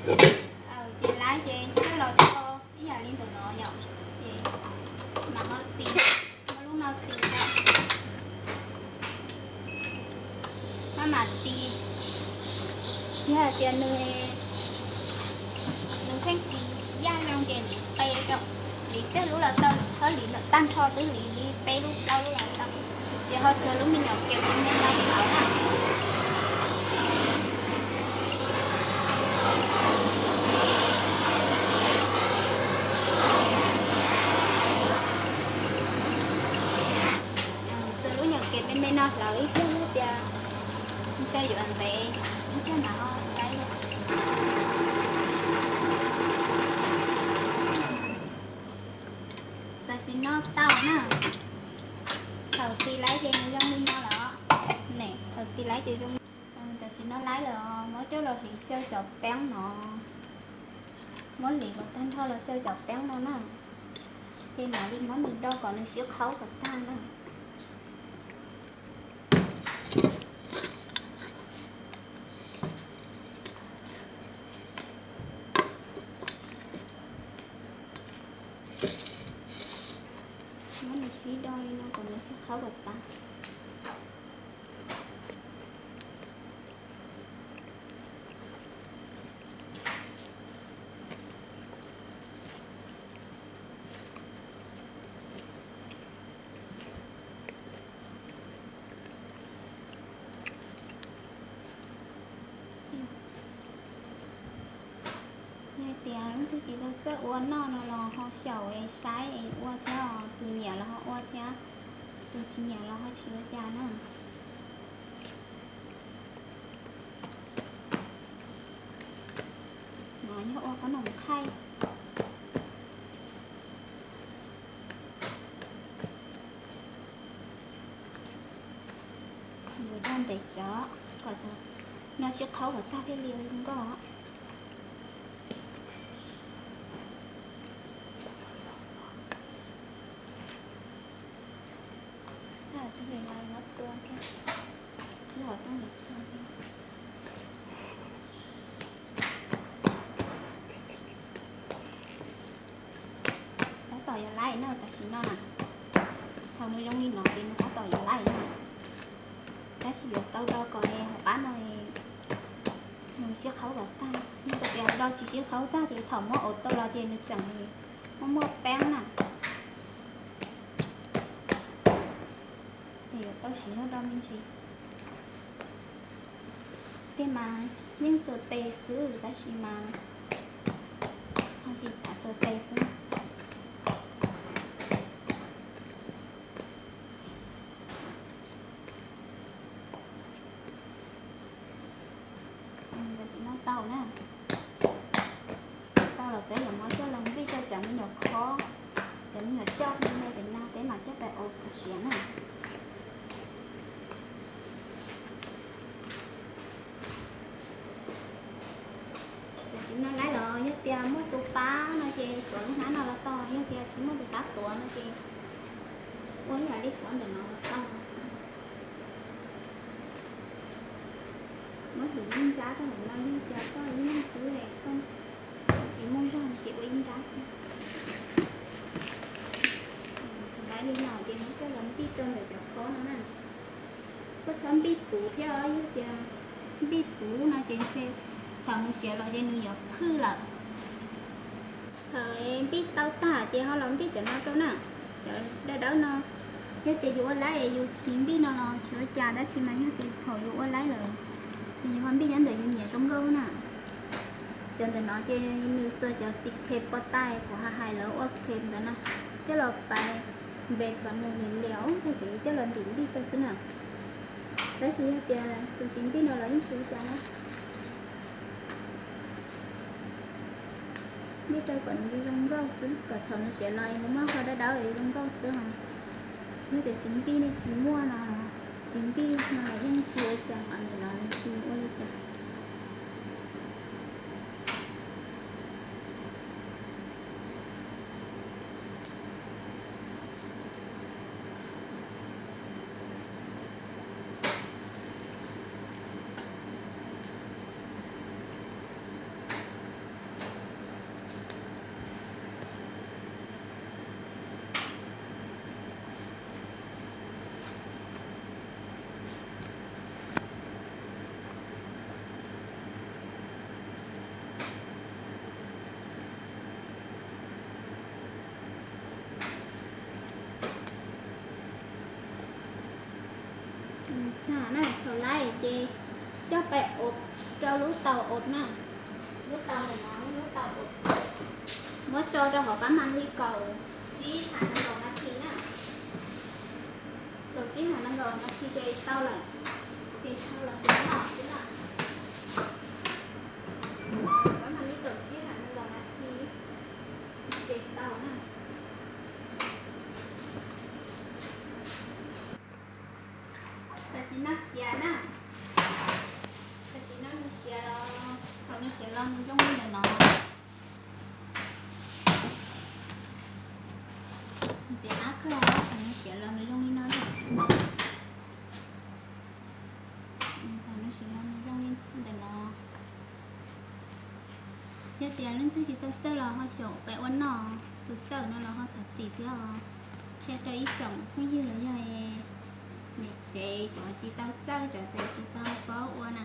Ces laiv ces coj los tso ib yam li ntawm no yom, ces mam ho tis, muab lub no tis, maj mam tis. Yog hais tias nws, nws pheej tsis yaj zoo ces liv qe rau, liv tsawg lub los tau, txhob liv ntawm tag nrho xwb, liv li peb lub plaub lub los tau. Ces ho txog lub me nyuam kem me me no hauv na. Txog lub nyuam kem me me no hauv ib pliag, yog tias ntshe yuav ntev ib pliag mas ho saib. Tam sim no tau na. Thaum tis laiv ces nws zoo li no los, ne, thaum tis laiv ces zoo. Tam sim no laiv los muab coj los hliv xyaw cov peeb no, muab hliv kom tag nrho los xyaw cov peeb no na. Ces mam li muab nws do kom nws sib qhaub kom tag na. Muab nws sib do li no kom nws sib qhaub kom tag. Yog tias leej twg tsis tau txawj ua noj no los ho xyaum es saib es ua thiab, tus nyiam los ho ua thiab, tus tsis nyiam los ho tsis ua cas na. No yog ua qhob noom qhaij. Yuav do ntev tsawv kom no sib qhaub kom tag thiaj li zoo nkauj. Tus ntawm no tua thiab, los tua ntawm tua thiab. Tab tom yuav laib no tam sim no na. Thaum nws zoo li no ces nws tab tom yuav laib na. Tab sis yuav tau do kom hauv qab no nws sib qhaub kom tag, yog tias do tsis sib qhaub tag ces thaum muab auto los ces nws tseem muaj muaj peeb na. Ces yuav tau siv zog do me ntsis. Tej mas yeej xaws tes xwb tab sis mas ho tsis xav xaws tes xwb. Tam sim no tau na. Tau los peb yuav muab coj los npij rau cov me nyuam khob, cov me nyuam coj me me pem no peb mam coj pais ua kom siav na. Tam sim no laib los yog tias muaj tus pab no ces tuav lub hnab no los tau, yog tias tsis muaj tus pab tuav no ces ua ib yam li tuav ntawm no los tau. Muab hliv ib nrab rau ntawm no, yog tias koj ib leeg xwb es koj tsis muaj zog ces ua ib nrab xwb. Thaum laib li no ces muab coj los npij rau ntawm cov khob no na. Koj txhob npij puv thiab os, yog tias npij puv no ces ntshe thaum nws siav los ces nws yuav phwj lawm. Thaum npij tau tag ces ho los npij cov no rau na, cov dawb dawb no. Yog tias yus ua laib es yus tsis npij no los tsis ua cas, tab sis mas yog tias thaum yus ua laib lawm ces yus ho npij nyob ntawm yus nyiam zoo nkauj na. Cov ntawm no ces nws xuas cov xi khe pov tais kuv hais lawv ua khe ntawd na, coj los pais npe kom nws liam liam, tag ces coj los ntim npij rau xwb na. Tab sis yog tias tus tsis npij no los yeej tsis ua cas na. Npij rau kom nws zoo nkauj xwb, kom thaum nws siav los nws muaj qhov dawb dawb zoo nkauj xwb os. Yog tias tsis npij nej tsis muaj no, tsis npij no los yeej tsis ua cas, qhov ntawm no nws tsis ua li cas. Thaum lab ces coj pais ua rau lub taus ua na. Lub taus no, lub taus ua, muab tso rau hauv pab mam li kaum tsib ha nees nkaum nas this na. Kaum tsib ha nees nkaum nas this ces tau lawm. Ces tau lawm no xwb na. Pab mam li kaum tsib ha nees nkaum nas this ces tau na. Tam sim no siav na. Tam sim no nws siav los, thaum nws siav los nws zoo li ntawm no. Ntxiv qab kawg, thaum nws siav los nws zoo li no. Thaum nws siav los nws zoo li ntawm no. Yog tias leej twg tsis tau txawj los ho xyaum pab ua noj, tus txawj no los ho thov txim thiab os. Qhia rau ib tsoom phooj ywg los yog niam tsev cov tsis tau txawj, cov tsev tsis tau paub ua na.